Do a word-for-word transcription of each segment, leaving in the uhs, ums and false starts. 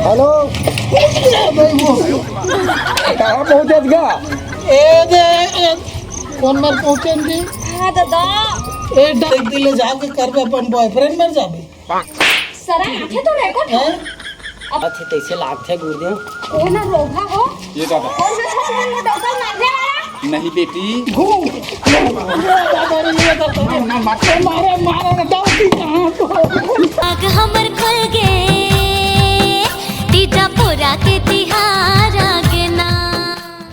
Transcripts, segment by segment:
Hello. कहाँ पहुँचत गा? ए दे, ए, कौन मेर पहुँचेन जी? हाँ दादा। ए, डाल दिले जाके करबे अपन बॉयफ्रेंड मेर जाबे। सरा आथे तो रेको था। हैं? अब अथे तैसे लागथे गुरुदेव। ओ ना रोगा हो। ये दादा। और मैं तो मन में डॉक्टर मारने वाला। नहीं बेटी। घूम। मारे, मारे ना, डाउकी कहाँ तो? आग हमर खुल गे, तीजा पूरा के तिहार आ गे ना।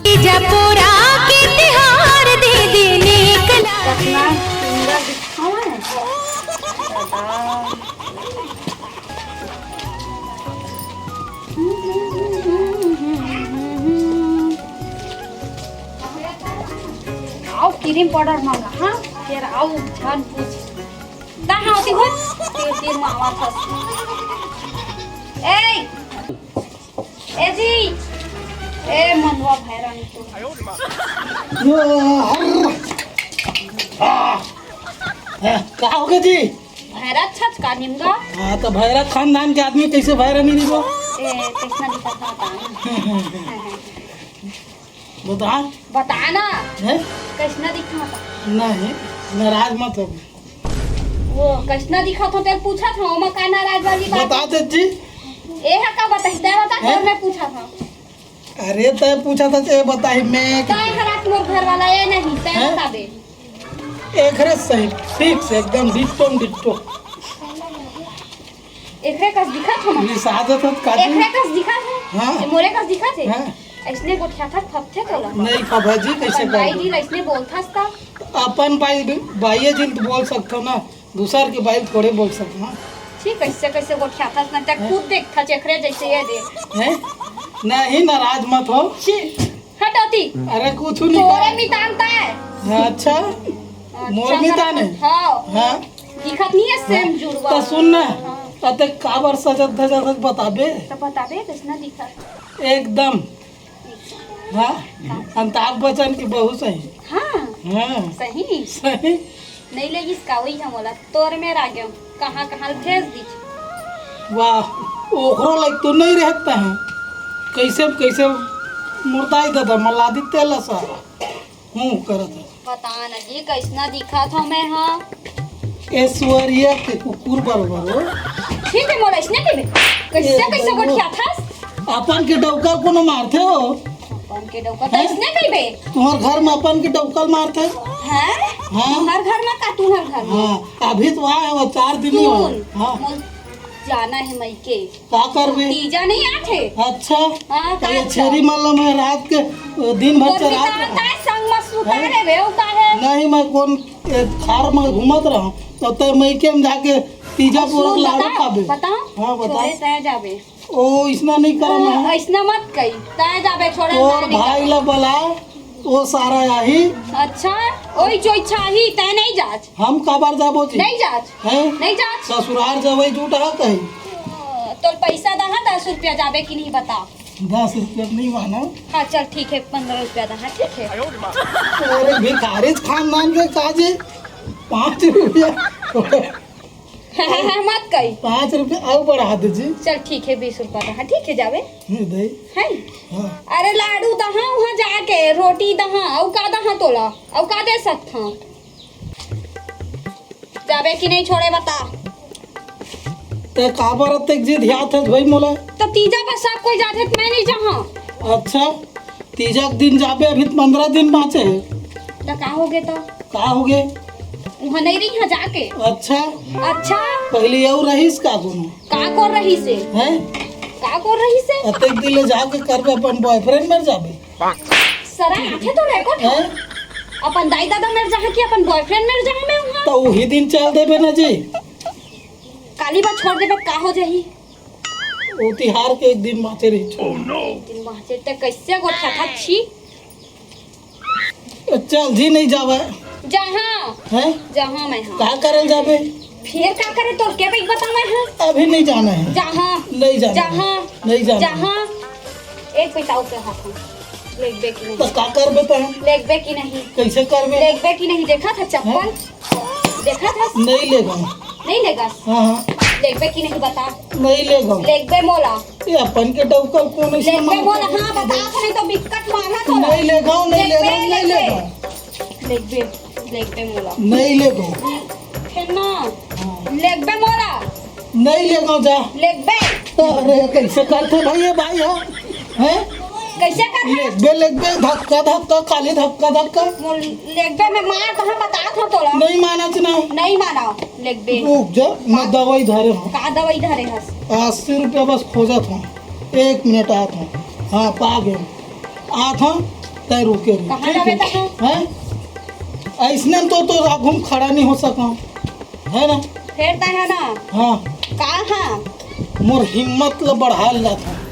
तीजा पूरा के तिहार दीदी निकला। रखना, सुंदर दिखावा है। आओ क्रीम पाउडर मंगा, हाँ? फिर आओ झन पूछ। कहाँ होती हो? तीर तीर मावा था। ए! ए जी! ए मनवा भैरा नहीं तो। का हो गे जी? भैरा छच का निमगा? हाँ, तो भैरा खानदान के आदमी कैसे भैरा नहीं निमगा? ए, कैसना दिखत था बताओ। बता। बता ना। हैं? कैसना दिखत था? नहीं, नाराज मत हो। वो कैसना दिखत हो, तेल पूछत हो, ओमा का नाराज वाली बात? बता दे जी। ए हा का बताही, तै बता, हैं? तोर मैं पूछत हूँ। अरे, तै पूछत हस, ए बताही मैं। तै हरास मोर घर वाला, ए नहीं, तै हैं? बता दे। एकरे सही, फिक्स, एकदम डिट्टो डिट्टो। एकरे कस दिखत हो ना? ये साजत हत काजी। एकरे कस दिखत हो? हाँ। ये मोरे कस दिखत है? हाँ। ऐसने गोठियाथस फपथे तोला। नहीं फपे जी, कैसे अपन बाई कर जी ला ऐसने बोलथस ता? अपन बाई, बाई जी तो बोल सकथो ना, दूसर के बाई थोड़े बोल सकथो ना। ठीक, कैसे, कैसे गोठियाथस ना, तै हाँ। खुद देखथस एकरे जैसे ये दे। हैं? नहीं, नाराज मत हो। छी, हट ओती। अरे कुछ नहीं तोरे कहा। मितान ता है। अच्छा? अच्छा, मोर मितान है? हाँ। हाँ। दिखत नहीं है सेम हाँ। जुड़वा। तो सुन ना, हाँ। अते काबर सजत धजत हस बताबे? तो बताबे, कैसना दिखत? एकदम। हाँ? अमिताभ बच्चन के बहू सही। हाँ। हाँ। सही? सही। नहीं लेगिस का वही हम बोला, तोर मेर आ गयो, कहाँ कहाँ भेज दी। वाह, ओकरो लायक तो नहीं रहता है। कैसे, कैसे मुर्दा ही दादा, मल्ला दी तेला सारा। हूँ, करत है। पता न जी, कैसना दिखत हो मैं, हाँ। ऐश्वर्या के कुकुर बरोबर हो। ठीक है, मोर ऐसने कहिबे। कैसे, ए, कैसे बहू। गोठियाथस? अपन के डौका कोनो मारथे हो? अपन के डौका तो हैं? ऐसने कहिबे। तुम्हार घर में अपन के डौका मारथे? हैं? हाँ। हर घर में का, तुम्हार घर में? हाँ, अभी तो आए हो, चार दिन ही हो। सुन, हाँ। मोर जाना है मइके। का करबे? तीजा नहीं आथे। अच्छा। हाँ, तो का ये अच्छा? छेरी मन ल मैं रात के, दिन भर तोर चरात पिता रहूं। आता है, संग में सुता हैं? रहे, वे उता है। नहीं, मैं कोन, ए, खार में घूमत रहूं, तो तय मइके में जाके तीजा और पूरक सुन, लाडू बता, खाबे। बता। हाँ, बता। छोड़े तय जाबे। ओ, इसना नहीं करना हाँ, है। इसना मत कही। तय जाबे, छोड़े तोर ना नहीं भाई जाबे। ला बला, ओ सारा आही। अच्छा, ओही जो इच्छा ही, तय नहीं जाच। हम काबर जाबो जी? नहीं जाच। हैं? नहीं जाच। ससुरार जवई जूठ हा कहीं। तोर पैसा दहा, दस रुपया जाबे कि नहीं बता। दस रुपया नहीं मानो। हाँ, चल ठीक है, पन्द्रह रुपया दहा, ठीक है। अरे भिखारी खानदान के काजे पाँच रुपया। मत कही। पाँच रुपया अउ बढ़ा दे जी। चल ठीक है, बीस रुपया दहा, ठीक है, जाबे। ये दे। है? हाँ। अरे लाडू दहा वहाँ जाके, रोटी दहा, अउ का दहा तोला, अउ का दे सकत हूँ? जाबे कि नहीं छोड़े बता। ते काबर अतेक जिद हियात है भाई मोला? तो तीजा पर सब कोई जाथे तो मैं नहीं जाहा। अच्छा, तीजा के दिन जाबे, अभी तो पन्द्रह दिन बाँचे है। तो का हो गए तो? का हो गए? वहाँ नहीं रही, यहाँ जाके। अच्छा। अच्छा। पहले अउ रहीस का कोनो? का कर रही से? हैं? का कर रही से? अतेक दिन ले जाके करबे अपन बॉयफ्रेंड मेर जाबे? सरा आथे तो रेको था। हैं? अपन दाई दादा मेर जाहा कि अपन बॉयफ्रेंड मेर जाहा मैं वहाँ? तो वही दिन चल देबे ना जी। काली बात छोड़ देबे, का हो जाही? वो तिहार के एक दिन बाँचे रही। एक दिन बाँचे, ते कैसे गोठियाथा छी? चल जी, नहीं जावे। जहाँ। हैं? जहाँ मैं हाँ। का करल जाबे? फिर का करे तोर के भाई बतावे हाँ? अभी नहीं जाना है। जहाँ। नहीं जाना है। जहाँ। नहीं जाना है। जहाँ। एक पैसा उके हाथ में। लेगबे कि तो नहीं? का करबे तैं? लेगबे कि नहीं? कैसे करबे? लेगबे कि नहीं? देखा था चप्पल? हैं? देखा था? नहीं लेगा। नहीं लेगा? हाँ, हाँ। लेगबे कि नहीं बता? नहीं लेगव। लेगबे मोला? ये अपन के डौका ल कोनो से लेगबे मार मोला? हाँ, बता, नहीं तो बिक्कट मारहा तोला। नहीं लेगव, नहीं लेगबे, लेगव, नहीं लेगबे। लेगबे, लेगबे मोला। नहीं लेगव। फेर ना। हाँ। लेगबे मोला? नहीं लेगव, जा। लेगबे। अरे, कैसे करथे भाई ये भाई, हाँ? हैं? कैसे करथे? लेगबे, लेगबे, धक्का, धक्का, खाली धक्का, धक्का। मोर लेगबे में मार, कहाँ बतात हँव तोला? नहीं मानच ना। नहीं मानव, लेगबे। रुक जा, मैं दवाई धरे हँव। का दवाई धरे हस? अस्सी रुपया बस खोजत हँव। एक मिनट आत हँव। हाँ, पा गेंव। आत हँव, तैं रुके रह। कहाँ जाबे तैं? हैं? अइसने तो, तो आघू म खड़ा नहीं हो सकँव। है ना? फेर तैं है ना? हाँ। का हाँ? मोर हिम्मत ल बढ़ाय ल जात हँव।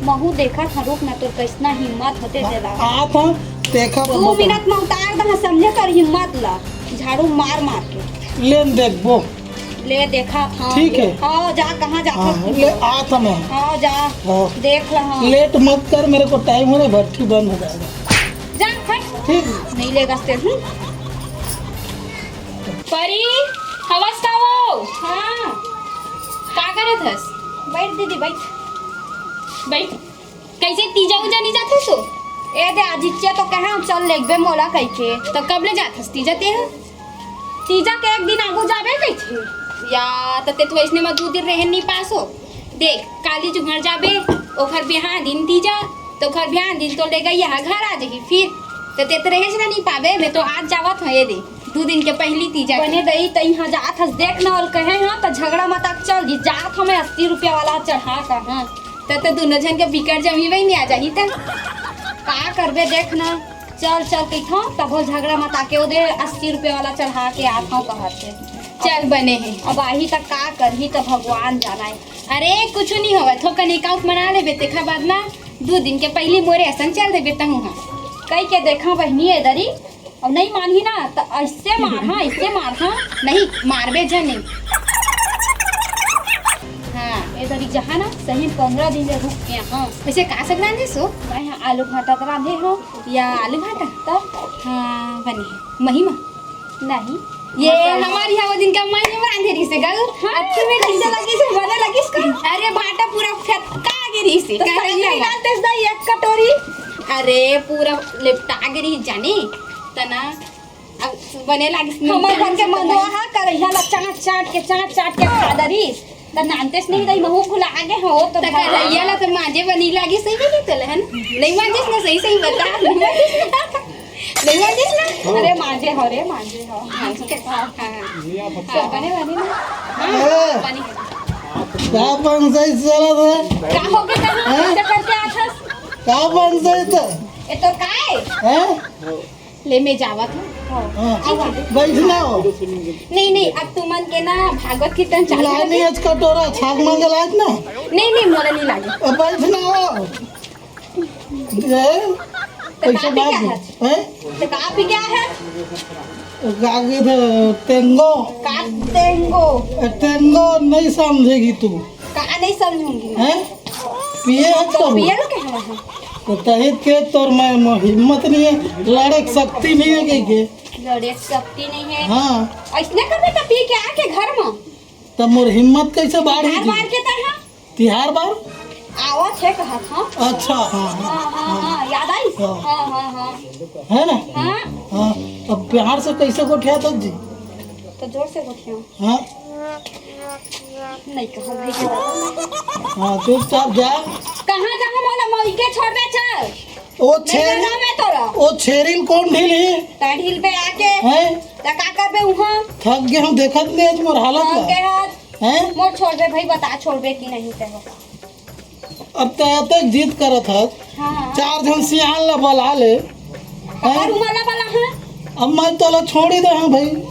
महूँ देखत हँव, रुक ना, तोर कइसना हिम्मत होथे तेला। आत हँव, देखा दू मिनट म उतार दहँव, समझे, तोर हिम्मत ल, झाड़ू मार मार के। ले न देखबो। ले देखत हँव। ठीक है। हाँ, जा, कहाँ जात हस? हाँ, ले आत हँव मैं। हाँ, जा। हाँ। देख ल, हाँ। लेट मत कर, मेरे को टाइम हो रहा है, भट्ठी बंद हो जाएगा। जा, हट। ठीक। नहीं लेगस तें, हम्म। परी, हवस का वो? हाँ। का करत हस? बइठ दीदी, बइठ। बइठ। कइसे तीजा उजा नहीं जात हस ओ? ए दे, आजिच्चे तो कहेंव चल लेगबे मोला कहिके। त कब ले जात हस तीजा तें ह? तीजा के एक दिन आगू जाबे कहिथे। या, त तें तो अइसने म दू दिन रहे नहीं पास ओ। देख, काली जुंहर जाबे, ओखर बिहान दिन तीजा, त ओखर बिहान दिन तोर लेगइया ह घर आ जाही फिर। त तें तो रहेच ना नहीं पाबे, मैं तो आज जावत हँव, ए दे, दू दिन के पहिली तीजा के। बने दई, तैं इहाँ जात हस, देख ना, अउ कहे हँव, त झगड़ा मत कर, चल जी, जात हँव मैं अस्सी रुपया वाला चढ़ा कर, हाँ। त, त दूनों झन के बिकट जमी बहिनी आ जाही त। का करबे, देख ना, चल, चल कहिथँव, तभो झगड़ा मत कर, ओ दे अस्सी रुपया वाला चढ़ा के आत हँव कहत हे। चल, बने हे। अब आही त का करही, त भगवान जानय। अरे, कुछु नहीं होवय, थोकन एकाउंट बना लेबे, तेखर बाद ना दू दिन के पहिली मोरे असन चल देबे तहूँ ह। कहिके देखा बहिनी, ए दरी, अब नहीं मानही ना, त अइसे मारहँव, अइसे मारहँव। नहीं, मारबे झन नहीं। हाँ, ए दरी जहाँ ना, सही पंद्रह दिन ले रुक के, हाँ। वइसे का साग रांधे हस ओ? मैं ह आलू भाटा त रांधे हँव। या आलू भाटा? त? हाँ, बने हे। महिमा? नहीं। ये मसाला। हमर इहाँ ओ दिन के माई ह रांधे रहिसे गल। हाँ, अच्छा, में कइसे लगिस, बने लगिस का? अरे, भाटा पूरा फेंका गे रहिसे। त कहे सही नहीं। डालतेस दई एक कटोरी। अरे, पूरा लेपटा गे रहिस जाने। त ना, अब बने लागिस नहीं। हमर घर के मंदुआ ह करइहा ला चाट चाट के, चाट चाट के खा डरिस। त नानतेस नहीं दई, महूँ भुला गे हँव, त त करइहा ला त मांजे बनी लागिस, सही नहीं तोला, है ना? नहीं मांजिस ना, सही सही बता, नहीं मांजिस ना? नहीं मांजिस ना? अरे मांजे हँव रे, मांजे हँव। मांजे के? हाँ। हाँ। हाँ, बने बने ना? हाँ, ए, बने। का पंचायत चलत हे? का हो गे, कहाँ हैं? से करके आथस? का पंचायत हे? ए तो काय? हैं? ले, मैं जावत हँव। हाँ। हाँ, बइठ ना ओ। नहीं, नहीं, अब तुमन के ना भागवत कीर्तन चालू लानी होगे। आज कटोरा, छाग मांगे लाज ना। नहीं, नहीं, मोला नहीं लागे। अब बइठ ना ओ। ए, त कइसे का पी के बात हे? हस? हैं? त का पी के हस? का कहिथे, टेंगो। का टेंगो? ए, टेंगो नहीं समझेगी तू। का नहीं समझूंगी मैं? हैं? पिए हस तो कब? पिए ल कहे हँव। त तही के तोर में, में हिम्मत नहीं हे, लड़े के शक्ति नहीं हे कहिके। लड़े के शक्ति नहीं हे। हाँ। अइसने करबे त पी के आके घर म। त मोर हिम्मत कइसे बाढ़ही? घर बार के तैं ह? तिहार बर? आवत हे कहत हँव। अच्छा, हाँ, हाँ। हाँ, हाँ, हाँ, याद आइस? हाँ। हाँ, हाँ, हाँ। है ना? हाँ। हाँ, अब प्यार से कइसे गोठियाथस जी? त जोर से गोठियाहूँ। हाँ। नहीं कहूँ भाई के बाबा। हाँ, चुपचाप जा। कहाँ जाहूँ, मोला मइके छोड़ दे, चल। ओ नहीं छेरी, जाना मैं तोला। ओ छेरी ल कोन ढीलही? तैं ढीलबे आके। हैं? त का करबे उहाँ? थक गे हँव, देखत नहीं हस मोर हालत ला। थक गे हस। हैं? मोर छोड़बे भाई, बता छोड़बे कि नहीं तैं बता। अब तैं अतेक जिद करत हस, हाँ। चार झन सियान ला बला ले। हैं? अउ उमन ला बला, हाँ। अब मैं तोला छोड़ी दे हँव भाई।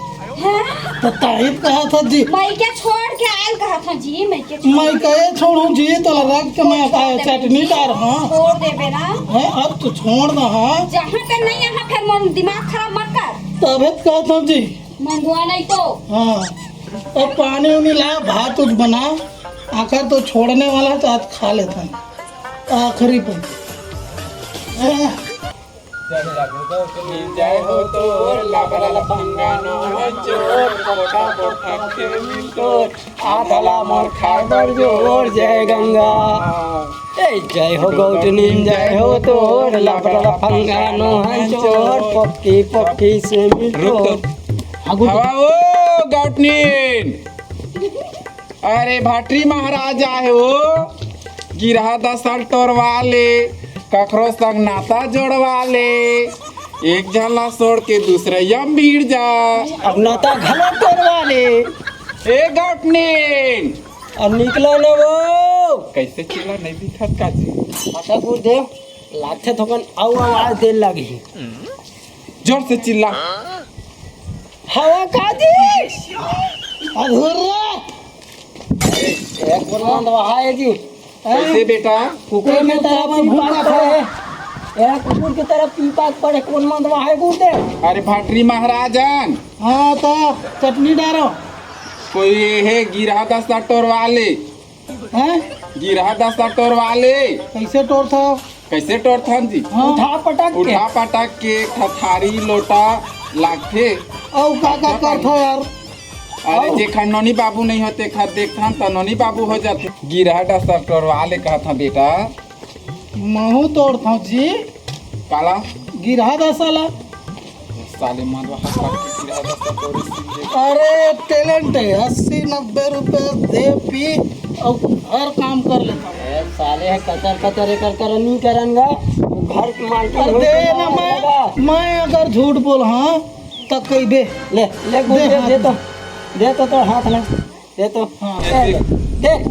हाँ। त तहीं कहत हस जी। मइके छोड़ के आय ल कहत हँव जी, मइके छोड़। मैं कहे छोड़हूँ जी, तोला रख के मैं छोड़ देबे चटनी जी। डारहूँ। छोड़ देबे ना। हैं? अब तो छोड़ दे, हाँ। जहाँ तक नहीं, यहाँ फेर मन दिमाग खराब मत कर। तभे त कहत हँव जी। मंदुआ नहीं तो। हाँ, अब पानी उनी ला, भात उत बना, आखिर तो छोड़ने वाला हे, त आज खा लेथन, आखिरी पे। आह, जय हो तोर लबड़ा लफंगा नोहन चोर, पोखा पोखा के मिल तोर, आधा ला मोर खाए बर जोर, जय गंगा। ए, जय हो गौटनीन, जय हो तोर, लबड़ा लफंगा नोहन चोर, पक्की पक्की से मिल रुक, तोर। रुक। हाँ, गुड। हवा ओ गौटनीन। अरे भटरी महाराज आहे हो, गिरहा दसा ल टोरवा ले, कखरो संग नाता जोड़वा ले, एक झन ला छोड़ के दूसरइया म भीड़ जा। अब नाता घलो टोरवा ले। ए गौटनीन। अब निकलो न वो। कइसे चिल्ला नइ दिखत का जी? अच्छा गुरुदेव, लागथे थोकन अउ आवाज दे लगही। जोर से चिल्ला। हवा का जी? अधूरा। ए, कोन मंदवाहा हे जी? कइसे बेटा? कुकुर के तरह पीपा करे। ए, कुकुर के तरह पीपा पड़े, कोन मंदवाहा हे गुरुदेव? अरे भटरी महाराजन। हाँ, त चटनी डारो। कोई हे गिरहा दसा टोरवा ले। हैं? गिरहा दसा टोरवा ले। कइसे टोरथव? कइसे टोरथन जी? हाँ। उठा पटक के। उठा पटक के एक ठा थारी लोटा लागथे। अउ का का करथव यार? अरे अउ? जेखर नोनी बाबू नइ होय तेखर देखथन त नोनी बाबू हो जाथे। गिरहा दसा टोरवा ले कहत हंव बेटा। महूं टोरथंव जी। काला? गिरहा दसा ला। साले मंदवाहा काट के गिरहा दसा टोरे सीधे। अरे, टैलेंट हे, अस्सी नब्बे रुपया दे पी अउ हर काम कर लेथंव। ए, साले हे कचर कचर एकर कर नी करन गा, घर के मालकिन अरे होई दे तो ना, मार मैं, देगा। मैं अगर झूठ बोलहूं, त कहिबे। ले, ले, दे दे, हाथ दे तो, में। दे तो तोर हाथ में। ये तो हाँ। ए, देख।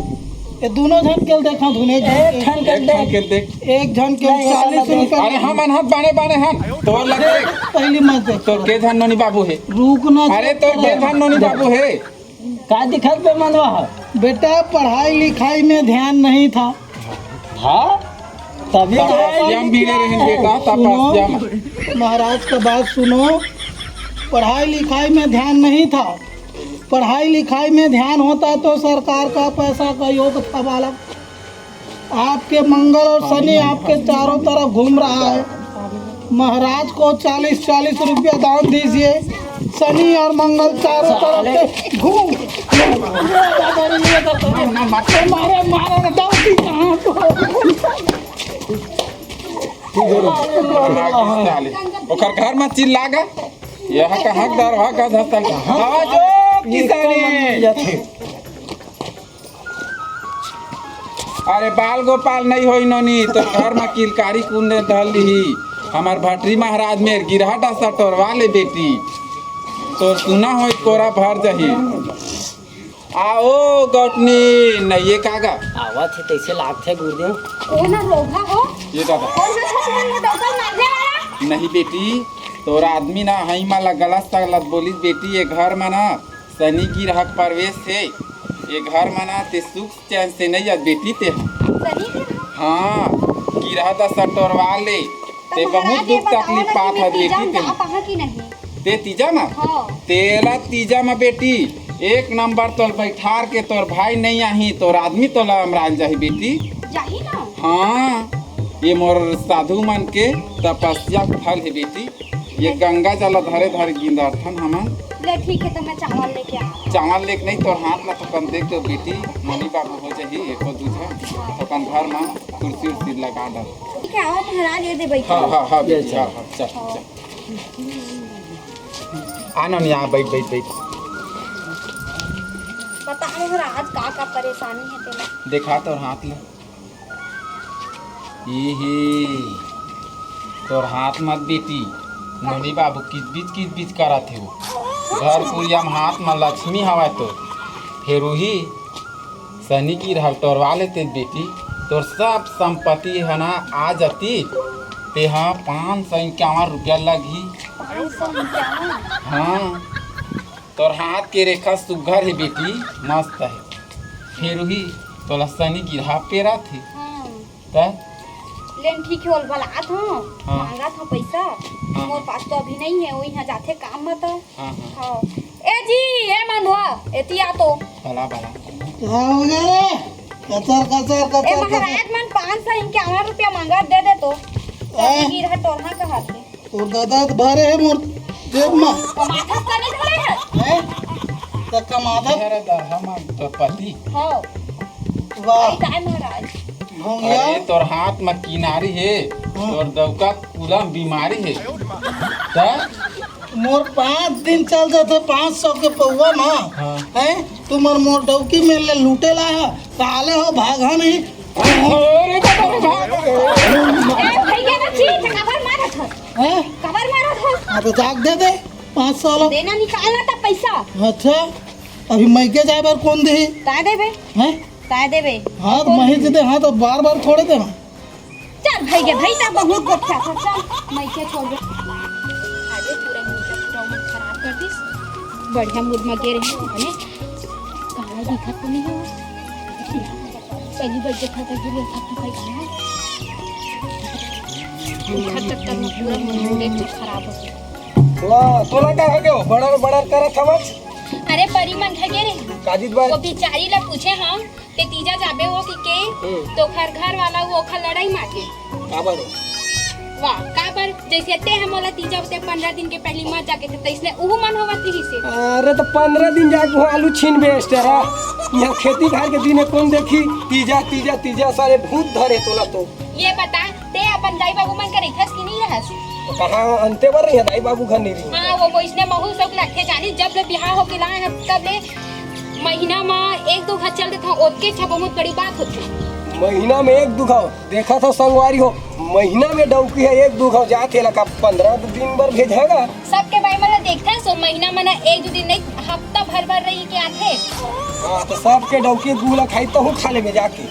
ये दूनों झन के ल देखा धुन, एक झन एक के। ठन के एक ठन देख। के देख। एक झन के नहीं, ये चालीस वाला देख। रुपया। अरे हमन हन बने बने हन। तोर लगे। पहली मत देख। तोर के झन नोनी बाबू हे? रुकना। अरे तोर के झन नोनी बाबू हे? का दिखत बे मंदवाहा? बेटा पढ़ाई लिखाई में ध्यान नहीं था। हाँ? तभी तो तपस्या में भिड़े रहेन बेटा, सुनो, तपस्या में। महाराज का बात सुनो, पढ़ाई लिखाई में ध्यान नहीं था। पढ़ाई लिखाई में ध्यान होता तो सरकार का पैसा का योग था बालक। आपके मंगल और शनि आपके चारों तरफ घूम रहा है। महाराज को चालीस चालीस रुपया दान दीजिए। शनि और मंगल चारों तरफ से घूम। मारे, मारे, मारे, डौकी कहाँ को? ओकर घर में चिल्ला गा। यह कहाँ दरवा का धसल? हाँ, जो किसानी। अरे बाल गोपाल नइ होई नोनी, तोर घर म किलकारी कुंदे धर लिही। हमर भटरी महाराज मेर गिरहा डसा टोरवा ले बेटी, तोर सुना होई कोरा भर जही। आ ओ गौटनी, नइये कागा? आवत हे, तइसे लागथे गुरुदेव। ओ ना रोघा हो। ये दादा। और मैं सब मन में डौकल मांगे वाला। नहीं बेटी, तोर आदमी ना हई माला गलत सगलत बोलिस बेटी, ये घर म ना सनी गिरहा के प्रवेश हे। ये घर म ना ते सुख चैन से नइ अस बेटी ते ह। सनी गिरहा? हाँ, गिरहा दसा टोरवा ले। ते बहुत दुख तकलीफ पात हस बेटी ते ह। ते तीजा म? हाँ। तेला तीजा म बेटी, एक नंबर तोल बैठार के तोर भाई नइ आही, तोर आदमी तोला अमराल जाही बेटी। जाही ना? हाँ, ये मोर साधु मन के तपस्या के फल हे बेटी। ये गंगा जल धरे धरे गिंदरथन हमन। ले ठीक हे, तो मैं चावल लेके आ। चावल लेके नहीं, तोर हाथ ला थोकन देख तो बेटी, मम्मी बाबू हो जाही, एको दू झन, थोकन घर मा कुर्सी उर्सी लगा दे। ठीक है, आओ महाराज, ये दे बैठो। हाँ, हाँ, हाँ, बेटी, हाँ, हाँ, चल, चल। आ ना, यहाँ बैठ, बैठ, बैठ। बता महाराज, का, का परेशानी है तेला? देखा तोर हाथ ला। इही, तोर हाथ मत बेटी, नोनी बाबू किचबिच किचबिच करत हे वो। घर कुरिया म हाथ म लक्ष्मी हवय तो। फेर उही सनी गिरहा ल टोरवा लेते बेटी, तोर सब संपत्ति ह ना आ जाती। तेहा पाँच सौ इक्यावन रुपया लगही। पाँच सौ इक्यावन? हाँ। तोर हाथ के रेखा सुग्घर हे बेटी, मस्त हे। फेर उही तोला सनी गिरहा पेरत हे। हाँ। त? लेन ठीक हे, ओला बलात हूँ, हाँ। मांगत हूँ पैसा। हाँ। मोर पास तो अभी नहीं है, वही यहाँ जाथे काम में तो। हाँ, हाँ। हाँ। ए जी, ए मंधवा, एती आ तो। बला, बला। क्या हो गया रे? कचर, कचर, कचर, ए महाराज, कचर। मन पाँच सौ इक्यावन रुपया मांगत, दे दे तो। हाँ। सनी गिरहा टोरहा कहत हे। तोर ददा तो भरे हे मोर जेब मा। कमाथस तने धरे हे। हैं? त कमाथस? अरे दरहा मा तोर पति। हाँ। वाह। अरे काय महाराज। भोंगिया। अरे तोर हाथ मा किनारी हे, हाँ। तोर दौका पूरा बीमारी हे। त? मोर पाँच दिन चल जाथे पाँच सौ के पौवा मा। हाँ। हैं? तुमर मोर डौकी मेर ले लूटे ला हे। साले हो भागा नहीं। अरे बाबा रे बाबा। ए, भैया ना चीज, काबर मारत हस? हैं? काबर मारत हस? हाँ, तो जाग दे दे, पाँच सौ ला। देना निकालना था पैसा। अच्छा, अभी मइके जाए बर कोन देही? काय देबे? हैं? काय देबे? हाँ, तो कोन मही देही? दे दे, हाँ, तो बार बार थोड़े दे। चल, भैया, भाई, तब बहुत गोठिया था, चल, मइके छोड़ दे। अरे, पूरा मूड का पूरा मन खराब कर दिस। बढ़िया मूड में गे रहे, अरे, कहाँ दिखत तो नहीं हो? पहली बार देखा था, गिर था, तो भाई, कहाँ है? दिखत तक तब पूरा मन, मूड एकदम खराब हो गया। वाह, तोला का हो गयो? बड़ा, बड़ा करत हवस? अरे, परी मन घर गे रहे। काजित बार? वो बिचारी ला पूछे हम, ते तीजा जाबे हो कि के? हम्म। तो ओखर घर वाला वो ओखर लड़ाई मार के। काबर हो? वाह, काबर? जैसे ते हम मोला तीजा होते पंद्रह दिन के पहली मत जाके थे, तैसने उहू मन होवत रही से। अरे, तो पंद्रह दिन जाके वहाँ आलू छीन बेचते रहा। यहाँ खेती घर के दिन कोन देखी? तीजा, तीजा, तीजा, सारे भूत धरे तोला तो। ये बता, ते अपन दाई बाबू मन के रहिथस कि नहीं रहस? तो कहाँ अंते बर रही है, दाई बाबू घर नहीं रही। हाँ, वो, वो इसने महू सब लगथे जानी, जब ले बिहाव होके लाए हैं, तब ले महीना मा एक दो घर चल देथे, ओतके अच्छा बहुत बड़ी बात होथे। महीना में एक दू घाव, देखा था संगवारी हो, महीना में डौकी है एक दू घाव जात हे, लका पंद्रह दिन बर भेजेगा। सबके बाई मन देखथस, वो महीना में ना एक दो दिन नहीं, हफ्ता भर भर रही के आथे। हाँ, तो सबके डौकी गुला खाई तो हूँ खा लेबे जाके।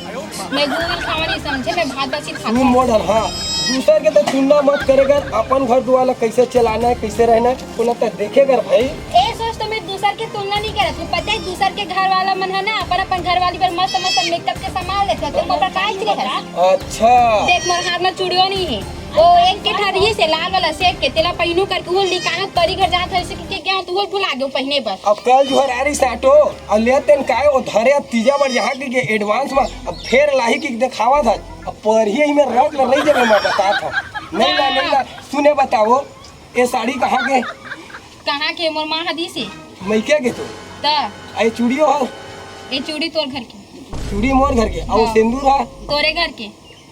मैं गुल खावा नहीं समझे, मैं भात बासी खाती सुन हूँ। मॉडल, हाँ, दूसर के तो चुन्ना मत करे कर, अपन घर दुआर ला कैसे चलाना है, कैसे रहना है, ओला तो देखे कर भाई। ए सोच तो मैं दूसर के तुलना नहीं करत हूँ, पता है दूसर के घर वाला मन है ना, अपन अपन घर वाली पर मस्त मस्त मेकअप के सामान लेते हैं, तुम ओकर काय चीज है? अच्छा। देख मोर हाथ में चूड़ियो नहीं है, वो एक के ठरिये से लाल वाला सेट के तेला पहनू करके वो लिकानत परी घर जात है, इसे के क्या तू वो भुला गयो पहने पर। अब कल जो है रारी साटो, अब ले तेन काय वो धरे, अब तीजा बर यहाँ के, के एडवांस में, अब फेर लाही की दिखावा था। अब परही ही में रख ले, नहीं देबे, मैं बता था। नहीं ला, नहीं ला, सुने बताओ, ये साड़ी कहाँ के? कहाँ के? मोर माँ हदी से। मइके के तो? त? आ ये चूड़ियो हो? ये चूड़ी तोर घर के। चूड़ी मोर घर के, और हाँ। सिंदूर हा? तोरे घर के।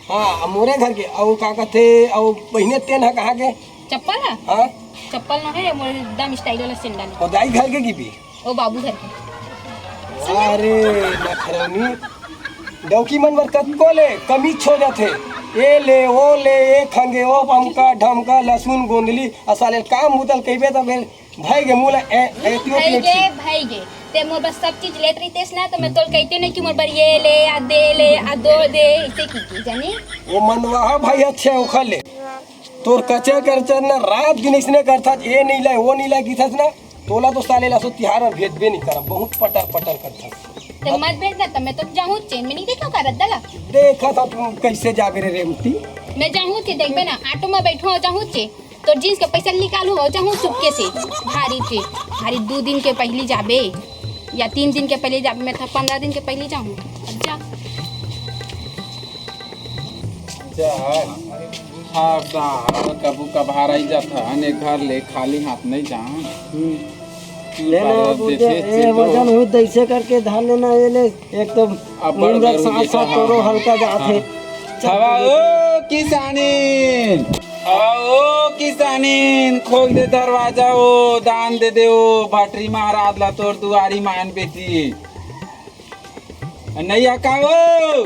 हाँ, अब मोरे घर के, और का कहते, और पहिने तेन हा कहाँ के? चप्पल हा? हाँ। चप्पल ना है, मोर एकदम स्टाइल वाला सैंडल है। और दाई घर के की भी? ओ बाबू घर के। अरे नखरौनी, डौकी मन बर कतको ले कमी छो जाथे। ए ले, ओ ले, ए खंगे, ओ पमका, ढमका, लसुन, गोंदली, आ साले काम बुतल कहिबे त फेर भई गे मुला ए, ए, हम्म, तियो भई गे, भई गे। ते मोर बर सब चीज लेत रहितेस ना, त मैं तोल कहिते नहीं कि मोर बर ये ले, आ दे ले, आ दो दे, इसे की की जानी। ओ मनवा हा भाई, अच्छे ओखर ले। तोर कचर करचर ना रात दिन इसने करथस, ए नहीं लाए, ओ नहीं लाए किथस ना। तोला तो साले ला सो तिहार में भेजबे नहीं करब, बहुत पटर पटर करथस। ते मत भेज ना, त मैं तो जाहूँ चे, मैं नहीं देखो का रद्दा ला। देखा था तू कैसे जाबे रे रेमती। मैं जाहूँ चे, देखबे ना, ऑटो में बैठो जाहूँ चे, तो जींस के पैसा निकालू हो जाहूँ चुपके से। भारी चे, भारी दो दिन के पहली जाबे या तीन दिन के पहले जाबे, मैं तो पंद्रह दिन के पहले जाहूँ। अब जा। जा, हर साल कभू कभार आई जाथन, ए घर ले खाली हाथ नहीं जान। हम्म। तू ले ना, बाबा बुझे, देखे ए से तो वजन हो दैसे करके धान लेना, ये ले, एक तो अब्बड़ उम्र गरम साथ जैसा, साथ हाँ, तोरो हाँ। हल्का जात हाँ। है। हवा ओ किसानिन, हवा ओ किसानिन, खोल दे दरवाजा ओ, दान दे दे ओ, भटरी महाराज ला तोर दुआरी मान बेटी। नैया का ओ?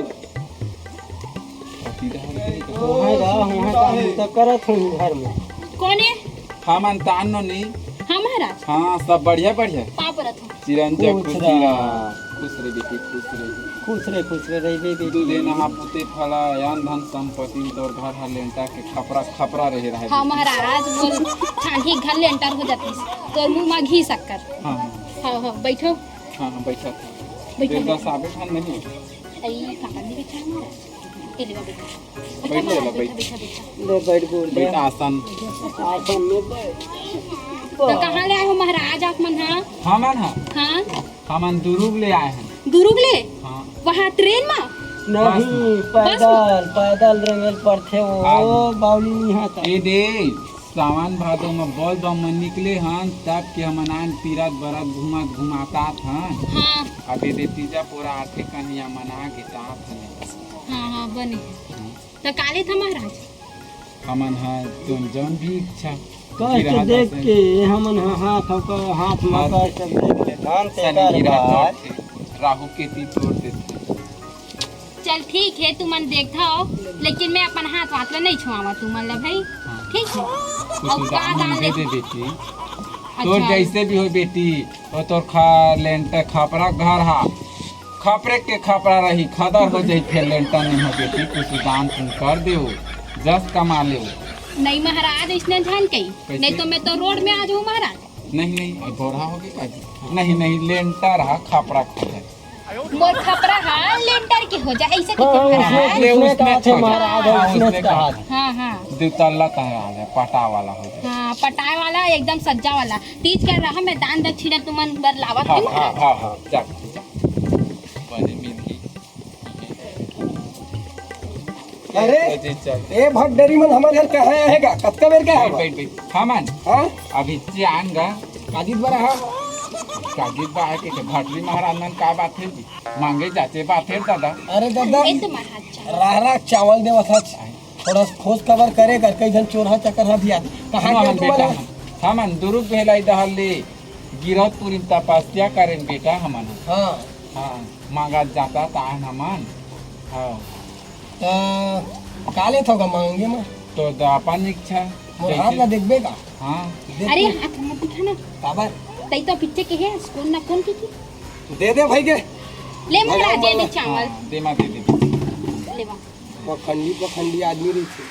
ओहे गा, ओहे काम तो करत हूँ घर में। कोने? हमन तान नो नी। हाँ महाराज। हाँ, सब बढ़िया, बढ़िया। पाँव परत हूँ। चिरंजीव खुश खुशी रहा। रहा। खुश रह बेटी, खुश रह। खुश रह, खुश रह, रहिबे बेटी। तू देना हा पुते फला, यान धन संपत्ति में तोर घर हर लेंटा के खपरा, खपरा रहे, रहे हाँ बेटी। महाराज, बोल, छानही घर लेंटर हो जातीस। तोर मुँह मा घी शक्कर। हाँ, हाँ। हाँ, हाँ, बैठो। हाँ, हाँ, बैठा था। बैठा, तेरे बैठा। दस आबे खान नहीं। अई, कहाँ नहीं बैठा हूँ? तेरे में बैठा। बैठ ले, बैठा, बैठ। बैठा, बैठा। ले, बैठ गोड़ दे। बैठ आसन। आसन में बैठ। तो कहाँ ले आए हो महाराज आप मन, हाँ? हाँ, मन, हाँ। हाँ? हमन दुरुग ले आए हैं। दुरुग ले? हाँ। वहाँ ट्रेन में? नहीं, बस में। पैदल, पैदल रेंगल पड़थे वो, हाँ। बावली नहीं आता। ए दे, सावन भादो म बोल बम म निकले हन, तब के हमन आन तीरथ बरत घूमत घुमातात हन। हाँ। अबे दे तीजा पोरा आथे कन्हैया मना के तात हन। हाँ, हाँ, बने। हम्म। त काले था महाराज? हमन ह जोन, जोन भी इच्छा कष्ट गिरा देख दस के हमन ह हाथ, हाथ म हाथ। कष्ट देख के धन शनि तेकर गिरा भाई। तोड़थे, राहु केतु तोड़ देथे। चल ठीक हे, तुमन देखथव, लेकिन मैं अपन हाथ वाथ ला नहीं छुआवा तुमन ला भाई। हाँ। ठीक हे? कुछ अउ का उदाहरण दान दे ले? दे बेटी। अच्छा। तोर जैसे भी हो बेटी, वो तोर खा लेंटर खपरा घर हा, खपरे के खपरा रही, खदर हो जाई, फेर लेंटर नहीं हो बेटी, कुछ दान तुम कर देव, जस कमा लेव। नहीं महाराज, इसने झन कही, कैसे? नहीं तो मैं तो रोड में आ जाऊँ महाराज। नहीं, नहीं, अब बूढ़ा हो गया जी। नहीं, नहीं, लेंटर हा, खपरा खो जाए। मोर खपरा हा लेंटर के हो जाए, ऐसे हाँ, कैसे हाँ, महाराज? ले उसने उसने कहा था छोड़। महाराज, हाँ, उसने उसने कहा कहा। था। हाँ, हाँ। दो तल्ला तहरा आ जाए, पटा वाला हो जाए। हाँ, पटाए वाला, एकदम सज्जा वाला। तीज के रहा मैं दान दक्षिणा तुमन बर लावत हाँ, हूँ हाँ, महाराज। हाँ, हाँ, जा, जा। बने मिलही। अरे, तो जी चल। ए भटडरी मन हमर घर कहाँ आए हे गा? कतका बेर के बैठ, हवा? बैठ, बैठ। हमन हाँ? अभी जान गा। काजित बर हा? काजित बा के, के भटरी महाराज मन का बात हे जी? मांगे जाचे बात हे दादा। अरे दादा, ए तो महाराज चल। राहरा चावल देवत हच। आए। थोड़ा खोज खबर करे कर, कई झन चोरहा चकर हा भी आत। कहाँ सुनो के हमन तुमन बेटा, हा? हमन, हमन दुरुग भेलाई डहर ले गिरौदपुरी में तपस्या करेन बेटा हमन। हाँ। हाँ, मांगत जाता ताहन हमन। हाँ। त का लेथव गा मांगे म? तो द-, अपन इच्छा। मोर जैसे हाथ ला देखबे का? हाँ। देख अरे तो। हाथ मत दिखा ना। काबर? तई तो पीछे के हे, कौन ना कौन की की। दे दे भाई के। ले महाराज, दे दे चावल। हाँ, दे मा दे दे। ले बा। पखंडी, पखंडी आदमी रहिथे।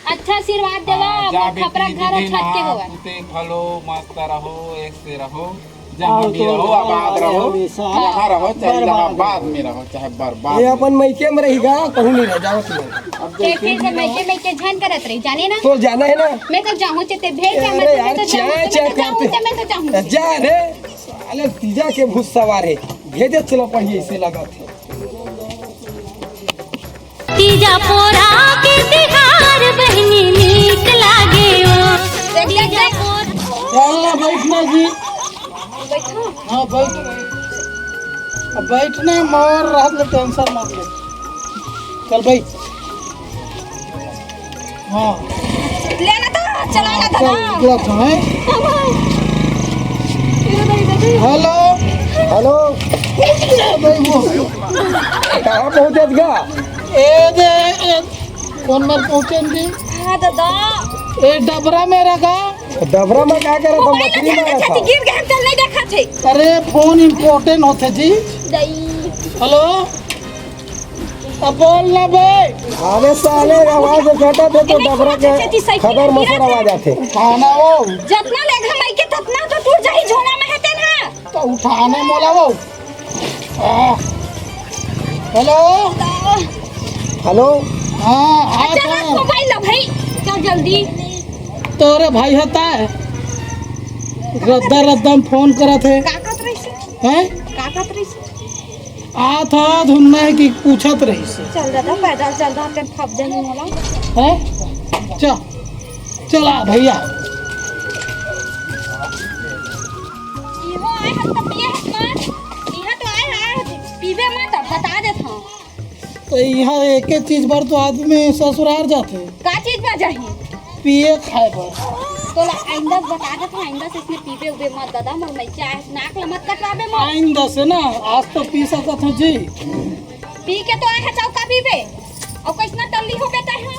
अच्छा आशीर्वाद देवा, हाँ, जा मोर बेटी, खपरा घर दीदी, छत के नहा होवय। पुते फलो, मस्त रहो, एक से रहो, जहाँ भी रहो, आबाद रहो, हमेशा जहाँ रहो, चाहे बर्बाद इलाहाबाद में रहो, चाहे बर्बाद ये में। अपन मइके में रही गा, कहूँ नहीं रह जाओ तुम। अब फिर, जैसे फिर भी से रहो। मइके, मइके झन करत रही, जाने ना? तो जाना है ना? मैं तो जाहूँ, चेते भेज दे, अरे मैं तो, यार, मैं तो जाहूँ, चाय, मैं चाय तो जाहूँ, करते। मैं तो जाहूँ। जा रे, साले तीजा के भूत सवार है, भेजे चलो पढ़िए, इसे लगा थे। तीजा पोरा के तिहार बहिनी नीक लागे ओ। देख, देख, देख। चल ना, बैठ ना जी। बैठो। हाँ, बैठ। अब बैठ ना, मोर रहत ले, टेंशन मत ले। चल बैठ। हाँ। ले ना तो, चला ना तो चल, ना। निकला तो, हैं? हाँ, भाई। इधर, इधर, इधर। हेलो। हेलो। भाई वो। कहाँ पहुँचत गा? ए दे, ए, कौन मर पहुँचे जी? हाँ, दादा। ए डबरा में रखा। डबरा में का करत हम? मोबाइल मछली मारत हम। गिर गए, हम चल नहीं देखा थे। अरे, फोन important होथे जी। दई। हेलो। अब बोल ना बे। अबे साले, आवाज कटा थे तो डबरा के खदर मसर आवाज आथे। खाना हो। जतना ले घमाई के ततना तो टूट जाही झोला में हेते ना। तो उठाने मोला वो। आ। हेलो। हेलो। हाँ, हाँ, अच्छा, हाँ। मोबाइल ला भाई, चल जल्दी। तोरे भाई होता है। रद्दा रद्दा में फोन करत हे। का कहत रहिस? हैं? का कहत रहिस? आत हा धुन नहीं कि पूछत रहिस। चल दादा, पैदल चल रहा, तेन फप जाही मोला। हैं? चल, चला भैया। इहो आए हस त पिए हस मत। इहाँ तो आए हस, पीबे मत, अब बता देत हँव। तो इहाँ एके चीज बर तो आदमी ससुरार जाथे। का चीज बर जाही? पिए खाए बर। तोला आइंदा बता देत हँव, आइंदा से इसने पीबे उबे मत दादा, मोर मइके आए हस, नाक ल मत कटवाबे मोर। आइंदा से ना, आज तो पी सकत हँव जी। पी के तो आए हस, अउ का पीबे? अउ कइसना टल्ली हो बेटा है?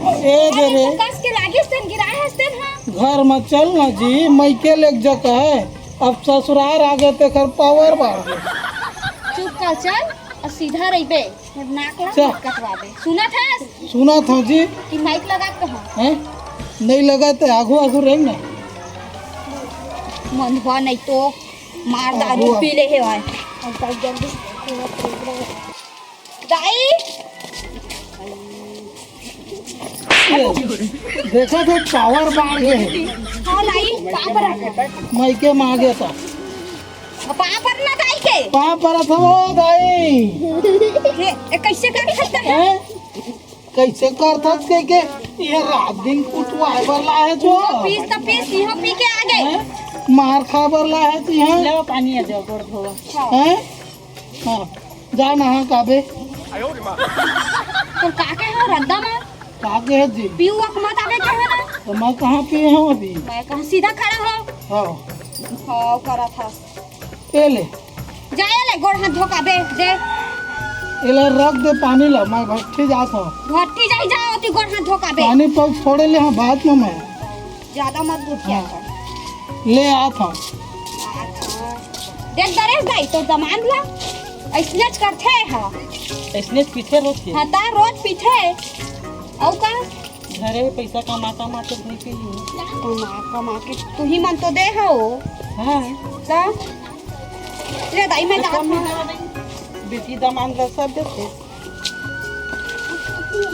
ए दे रे। कस के लागिस तेन गिराए हस तेन हा। घर म चल ना जी, मइके लेग जगह है। अब ससुरार आगे तेकर पावर बाढ़ गे। चुप कर चल अउ सीधा रहिबे। मोर नाक ला चल। मत कटवाबे। सुनत हस? सुनत हँव जी। कि माइक लगा के कहा? हैं? नहीं लगा ते आगू आगू रही ना। मंदवा नहीं तो मार दारू आगू, पी ले हे भाई। दाई। देखा तो पावर बाढ़ गे हे। हाँ दाई, पाँव परत हँव। मइके मागे तो। पाँव परना दाई के। पाँव परत हँव ओ दाई। हे, ए, कइसे कर सकता है? हैं? कइसे करथस कहिके, ये रात दिन कुटवा खाए बर लाए हे तो। पीस त पीस, इहो पी के आ गे। हैं? मार खाए बर लाए हे तो इहाँ। ले पानी आ जाओ, गोड़ धोवा। हैं? हाँ, जा नहा काबे। तो का के हो रद्दा मा? का के हे जी? पीऊ अक मत आवे के हे ना? तो मैं कहाँ पिए हूँ अभी? मैं कहाँ सीधा खड़ा हो? हाँ। हाँ, करा था। ए ले। जा ए ले, गोड़ हाथ धो काबे, दे। एला रख दे पानी ला, मैं भट्ठी जात हूँ। भट्ठी जाई जा, ओती गोड़ हाथ धो काबे। पानी पग छोड़े ले हाँ, बात में मैं। ज्यादा मत गोठिया कर। ले आत हूँ। देख दरेश दाई, तोर दमांद ला अइसनेच करथे हा। अइसनेच पीथे रोज के। हाँ, ता रोज पीथे। अउ का? घरे पइसा कमा कमा के नहीं पी। कमा कमा के तुही मन तो दे हो। हाँ। त ले दाई, मैं जात हूँ। बेटी दमांद ला सब देथे।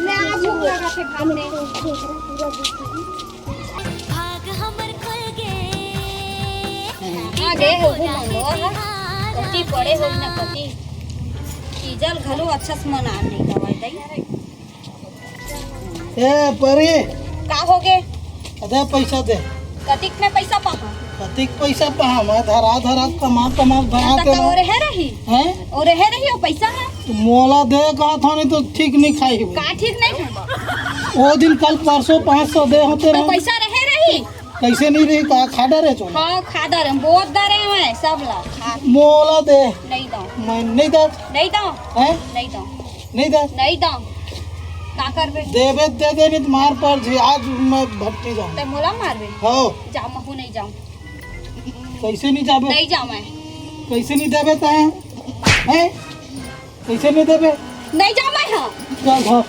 ले आ, भूख लगा थे खाने। भाग हमर खुल गे। आ गे हो, घूम लो, हाँ। कति पड़े हो न कति। डीजल घलो अच्छा से मना नहीं दवाई दई। ए, परी। का हो गे? अदे पैसा दे। कतिक में पैसा पाहा? कतिक पैसा पाहा? मैं धरा धरा कमा कमा धरा तब के तक ना। और है रही? हैं? और है रही वो पैसा है? मोला दे कहा था, नहीं तो ठीक नहीं खाई हुई। का ठीक नहीं है? वो दिन कल परसों पाँच सौ दे होते तो रहे। पैसा रहे रही? कैसे नहीं रही? कहा खा डरे चो? हाँ, खा डरे, बहुत डरे मैं सब ला। खा। मोला दे। नहीं दो। मैं नहीं दे। नहीं दो। हैं? नहीं दो। नहीं दे। नहीं दो। का करबे? देबे दे दे, नहीं तो मार पर जी, आज मैं भट्टी जाऊँ। ते मोला मारबे? हाँ। जा, महू नहीं जाऊँ। कैसे नहीं जाबे? नहीं जाऊँ मैं। कैसे नहीं देबे तैं? हैं? कैसे नहीं देबे? नहीं जाऊँ मैं, हाँ। चल घर।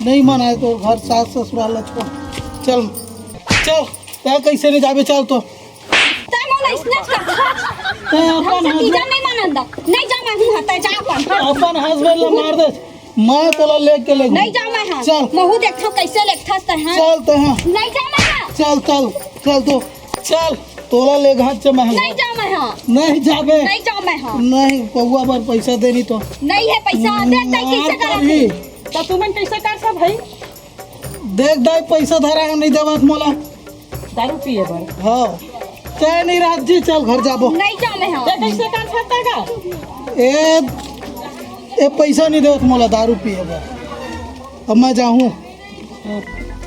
नहीं मनाए तो घर सास ससुराल ला छोड़। चल, चल। तैं कैसे नहीं जाबे? चल तो। तैं मोला इसने कर। तैं अपन ढंग से हस्बैंड, चीजा नहीं मानन दा। नहीं जाऊँ मैं, हूँ, हाँ, तैं जा अपन, हाँ। अपन हस्बैंड ला मार दे। मैं तोला लेके ले नहीं जाऊँ मैं, हाँ। चल। महू देखथों कैसे लेगथस तैं, हाँ। चल तैं, हाँ। नहीं जाऊँ मैं, हाँ। चल, चल, चल तो, चल। तोला ले घाट से मैं, हाँ। नहीं जाऊँ मैं, हाँ। नहीं जाबे। नहीं जाऊँ मैं, हाँ। नहीं, पौवा बर पैसा देनी तो। नहीं है पैसा, देख, देख, कैसे मार करत पड़ी। है। तो तुमन कैसे कर सब भाई? देख दाई, पैसा धरा है, नहीं देवत मोला। दारू पिए बर? हाँ। चाय नहीं रहत जी, चल घर जाबो। नहीं जाऊँ मैं, हाँ। ते कैसे कर सकता का? ए, ए पैसा नहीं देवत मोला दारू पिए बर। अब मैं जाहूँ।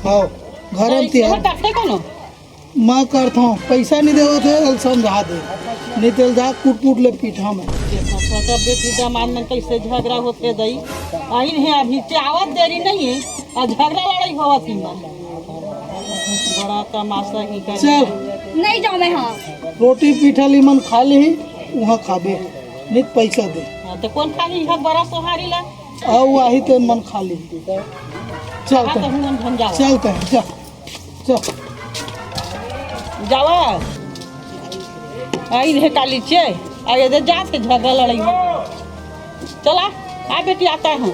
हाँ, घर तो में तिहार। इसमें करते कौन हो? मैं करत हूँ, पैसा नहीं देवत है, चल समझा दे। नहीं तेल जा कूट कूट ले पीठा में। देखो, सब बेटी दामाद में कैसे झगड़ा होते दई। आइन है अभी चावत देरी नहीं है, और झगड़ा लड़ाई होवत ही मन। बड़ा तमाशा ही कर। चल। नहीं जाऊँ मैं, हाँ। रोटी पीठा ली मन खा ली, वहाँ खाबे। नहीं तो पैसा दे। हाँ, तो कौन खा ली? यहाँ बड़ा सोहारी ला। आओ, वही तो मन खा ली। चल हाँ, तो। तो हम हम जाओ। चल तो, जा। चल। जावा। आई रहे काली छे। आ ये दे जा से झगड़ा लड़ाई हो। चला, आ बेटी आता हूँ।